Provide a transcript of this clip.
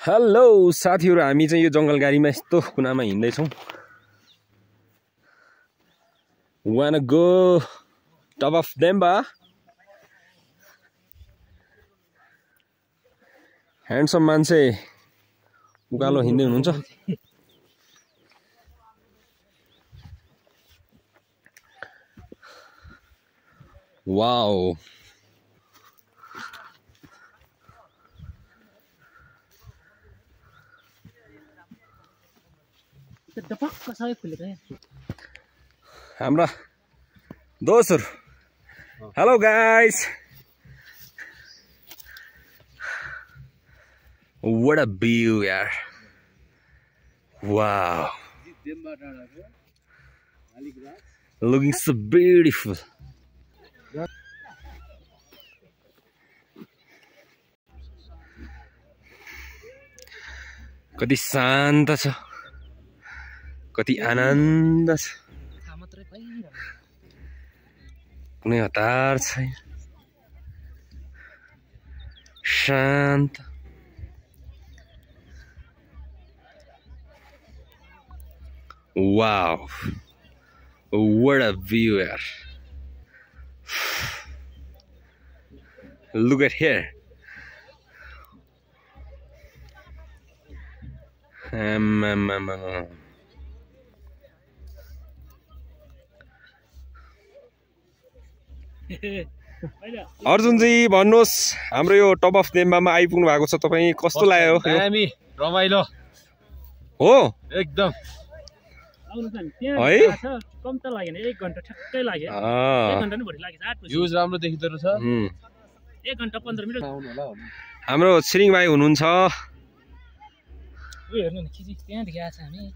Hello साथीहरु, हामी चाहिँ यो जंगल गाडीमा यस्तो कुनामा हिँड्दै छौं। Wanna go top of Demba? Handsome मान्छे उकालो हिँड्दै हुनुहुन्छ। वाओ, हाम्रा दोस्तहरु, hello guys, what a view यार, wow, looking so beautiful. कति शान्त छ, कति आनन्द छ, कुनै हतार छैन, शान्त। Wow, what a view यार, look at here. अर्जुन जी भन्नुहोस्, हाम्रो यो टप अफ देम्बामा आइपुग्नु भएको छ, तपाई कस्तो लाग्यो? हामी रमाइलो हो एकदम है, कम त लागेन, 1 घण्टा ठ्याक्कै लाग्यो। 1 घण्टा नि बढी लाग्यो, 8 बजे भ्यूज राम्रो देखिँदो रहेछ। 1 घण्टा 15 मिनेट आउनु होला। हाम्रो छिरिङ भाइ हुनुहुन्छ। उयो हेर्नु न, खिची त्यहाँ देखिया छ हामी।